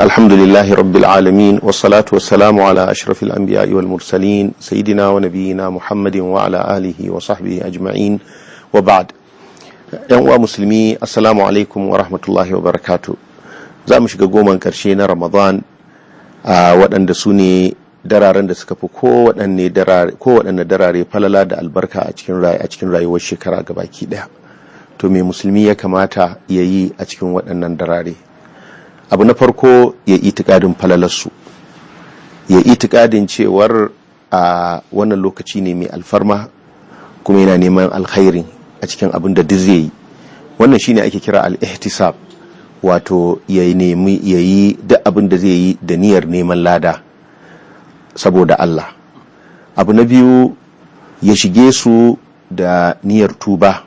الحمد لله رب العالمين، والصلاة والسلام على أشرف الأنبياء والمرسلين، سيدنا ونبينا محمد وعلى آله وصحبه أجمعين، وبعد. Yan uwa musulmi، assalamu alaikum wa rahmatullahi wa barakatu. Za mu shiga 10n karshe na Ramadan, a waɗanda su ne dararen da suka fi kowaɗanne darare falala da albarka a cikin rayuwar shekara gabaki ɗaya. To, me musulmi ya kamata ya yi a cikin waɗannan darare? Abu na farko, ya itikadin falalarsu, ya itikadin cewar a wannan lokaci ne mai alfarma, kuma yana neman alkhairin a cikin abin da duk zai yi. Wannan shine ake kira al-ihtisab, wato ya nemi ya yi duk abin da zai yi da niyyar neman lada saboda Allah. Abu na biyu, ya shige su da niyyar tuba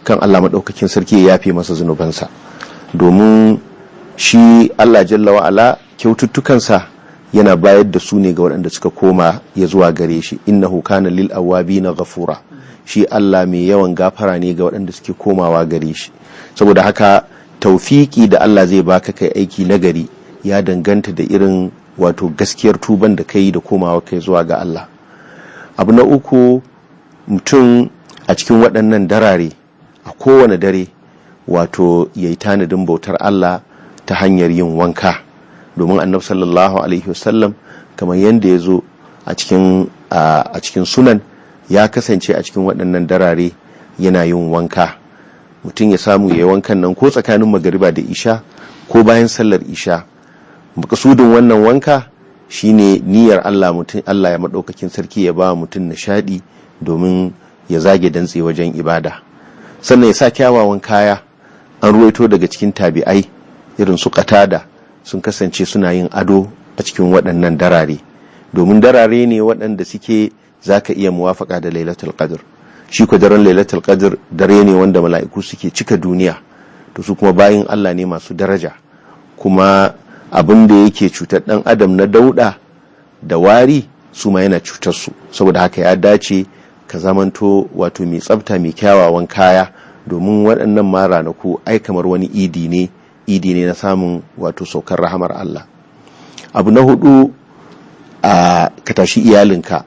kan Allah maɗaukakin sarki ya yafe masa zunubansa, domin shi Allah jalla wa'ala kyaututtukansa yana bayar da su ne ga waɗanda suka koma ya zuwa gare shi. Innahu kana lil awwabina ghafura. Shi Allah mai yawan gafara ne ga waɗanda suke komawa gare shi. Saboda haka, taufiki da Allah zai baka kai aiki nagari ya danganta da irin wato gaskiyar tuban da kai da komawa kai zuwa ga Allah. Abu na uku, mutum a cikin waɗannan darare, a kowane dare, wato ya yi tanadin bautar Allah ta hanyar yin wanka, domin Annabi sallallahu alaihi wasallam, kamar yadda ya zo a cikin sunan, ya kasance a cikin waɗannan darare yana yin wanka. Mutum ya samu ya yi wankan nan ko tsakanin magariba da isha ko bayan sallar isha. Makasudin wannan wanka shine niyyar Allah, mutum Allah ya maɗaukakin sarki ya ba mutum nishaɗi domin ya zage dantse wajen ibada. Sannan ya sa kyawawan kaya. An ruwaito daga cikin tabi'ai irin su Qatada, sun kasance suna yin ado a cikin waɗannan darare, domin darare ne waɗanda suke zaka iya muwafaka da Lailatul Qadr. Shi ko daren Lailatul Qadr dare ne wanda mala'iku suke cika duniya. To, su kuma bayin Allah ne masu daraja, kuma abin da yake cutar ɗan adam na dauɗa da wari, su ma yana cutar su. Saboda haka, ya dace ka zamanto wato mai tsafta, mai kyawawan kaya, domin waɗannan ma ranaku ai kamar wani idi ne, idi ne na samun wato saukar rahamar Allah. Abu na hudu, a ka tashi iyalinka,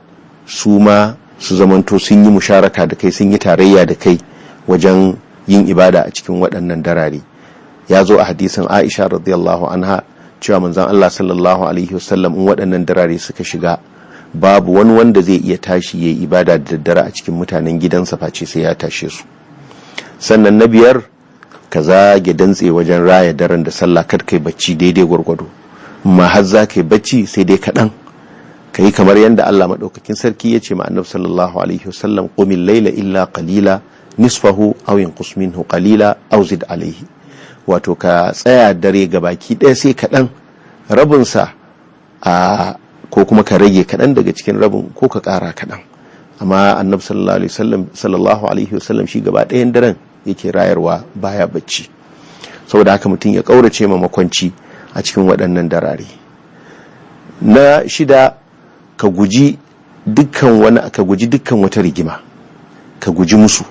su ma su zamanto sun yi musharaka da kai, sun yi tarayya da kai wajen yin ibada a cikin waɗannan darare. Ya zo a hadisin Aisha radiyallahu anha cewa manzon Allah sallallahu alaihi wasallam, in waɗannan darare suka shiga, babu wani wanda zai iya tashi ya yi ibada da daddare a cikin mutanen gidansa face sai ya tashe su. Sannan na biyar, ka zage dantse wajen raya daren da sallah. Kar kai bacci, daidai gwargwado. Amma har za ka yi bacci, sai dai kaɗan ka yi, kamar yadda Allah maɗaukakin sarki ya ce ma Annabi sallallahu alaihi wasallam: qumil laila illa qalila, nisfahu aw inqus minhu qalila aw zid alaihi. Wato ka tsaya dare gabaki ɗaya sai kaɗan, rabinsa a ko kuma ka rage kaɗan daga cikin rabin ko ka ƙara kaɗan. Amma Annabi sallallahu alaihi wasallam shi gaba ɗayan daren yake rayarwa, baya bacci. Saboda haka, mutum ya ƙaurace ma makwanci a cikin waɗannan darare. Na shida, ka guji dukkan wata rigima, ka guji musu,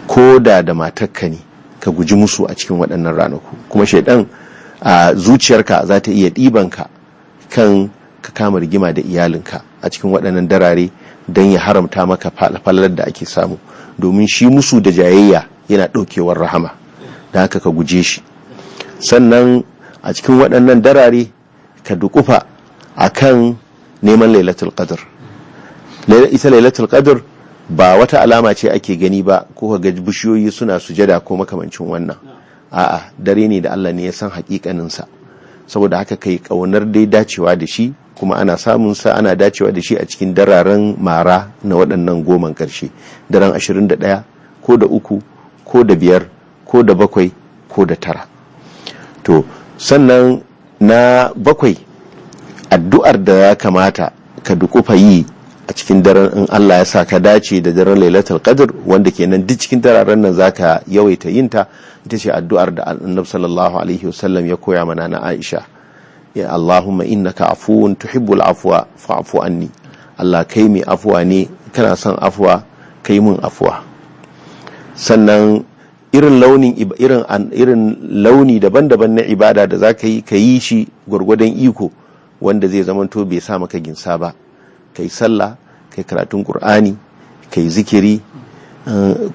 ko da da matarka ne, ka guji musu a cikin waɗannan ranaku. Kuma shaidan a zuciyarka za ta iya ɗibanka kan ka kama rigima da iyalinka a cikin waɗannan darare don ya haramta maka falalar da ake samu, domin shi musu da jayayya yana ɗaukewar rahama. Da haka, ka guje shi. Sannan a cikin waɗannan darare, ka dukufa a kan neman Lailatul Qadr. Ita Lailatul Qadr ba wata alama ce ake gani ba, ko ka ga bishiyoyi suna sujada ko makamancin wannan. A'a, dare ne da Allah ne ya san hakikaninsa. Saboda haka, kai kaunar dai dacewa da shi, kuma ana samun sa, ana dacewa da shi a cikin dararen mara na waɗannan 10n ƙarshe, daren 21 ko da 3 ko da 5 ko da 7 ko da 9. To, sannan na bakwai, addu'ar da ya kamata ka dukufa yi a cikin daren, in Allah ya sa ka dace da daren Lailatul Qadr, wanda kenan duk cikin dararen nan zaka yawaita yin ta, ita ce addu'ar da Annabi sallallahu alaihi wasallam ya koya mana na Aisha: ya Allahumma innaka afuwun tuhibbul afwa fa'fu anni. Allah, kai mai afuwa ne, kana son afuwa, kai mun afuwa. Sannan Irin launin irin launi daban-daban na ibada da za ka yi, ka yi shi gwargwadon iko wanda zai zamanto bai sa maka ginsa ba. Ka yi sallah, ka yi karatun Ƙur'ani, ka yi zikiri.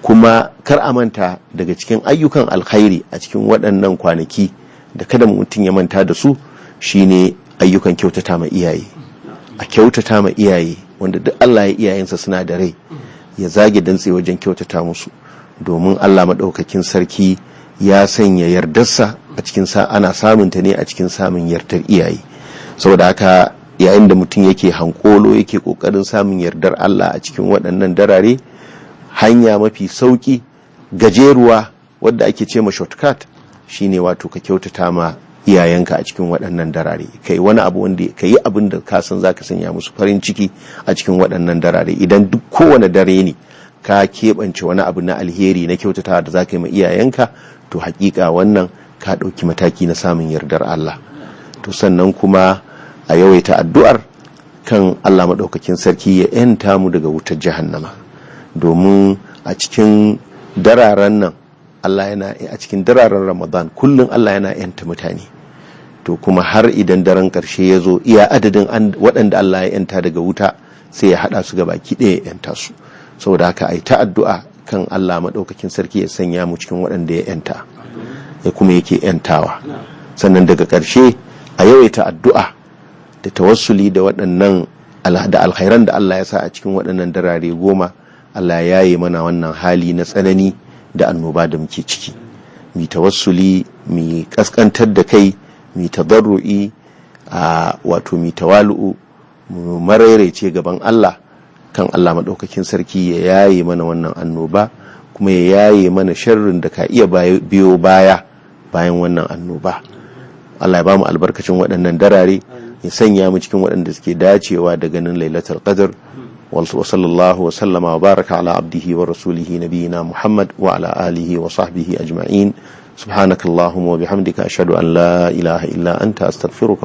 Kuma kar a manta daga cikin ayyukan alkhairi a cikin waɗannan kwanaki da kada mutum ya manta da su shine ayyukan kyautata ma iyaye. A kyautata ma iyaye, wanda duk Allah ya iyayensa suna da rai ya zage dantse wajen kyautata musu, domin Allah maɗaukakin sarki ya sanya yardarsa a cikin sa, ana samun ta ne a cikin samun yardar iyaye. Saboda haka, yayin da mutum yake hankolo, yake kokarin samun yardar Allah a cikin waɗannan darare, hanya mafi sauki, gajeruwa, wadda ake ce ma shortcut, shine wato ka kyautata ma iyayenka a cikin waɗannan darare. Kai wani abu wanda ka yi, abin da ka san zaka sanya musu farin ciki a cikin waɗannan darare. Idan duk kowane dare ne ka keɓance wani abu na alheri, na kyautata da zaka yi ma iyayenka, to hakika wannan ka ɗauki mataki na samun yardar Allah. To sannan kuma a yawaita addu'ar kan Allah maɗaukakin sarki ya 'yanta mu daga wutar Jahannama, domin a cikin dararen nan Allah yana, a cikin dararen Ramadan kullum Allah yana 'yanta mutane. To kuma har idan daren ƙarshe ya zo, iya adadin waɗanda Allah ya 'yanta daga wuta, sai ya haɗa su gabaki ɗaya ya 'yanta su. Saboda haka a yi ta addu'a kan Allah maɗaukakin sarki ya sanya mu cikin waɗanda ya 'yanta, ya kuma yake 'yantawa. Sannan daga ƙarshe a yawaita addu'a da tawassuli da waɗannan da alkhairan da Allah ya sa a cikin waɗannan darare 10, Allah ya yaye mana wannan hali na tsanani da annoba da muke ciki. Mi tawassuli, mi kaskantar da kai, mi tadarru'i, a wato mi tawalu'u, mu marairaice gaban Allah kan Allah maɗaukakin sarki ya yaye mana wannan annoba, kuma ya yaye mana sharrin da ka iya biyo baya bayan wannan annoba. Allah ya ba mu albarkacin waɗannan darare, ya sanya mu cikin waɗanda suke dacewa da ganin Lailatul Qadr. Wa sallallahu wa sallama wa baraka ala abdihi wa rasulihi nabiyina Muhammad wa ala alihi wa sahbihi ajma'in. Subhanakallahumma wa bihamdika, ashhadu an la ilaha illa anta, astaghfiruka.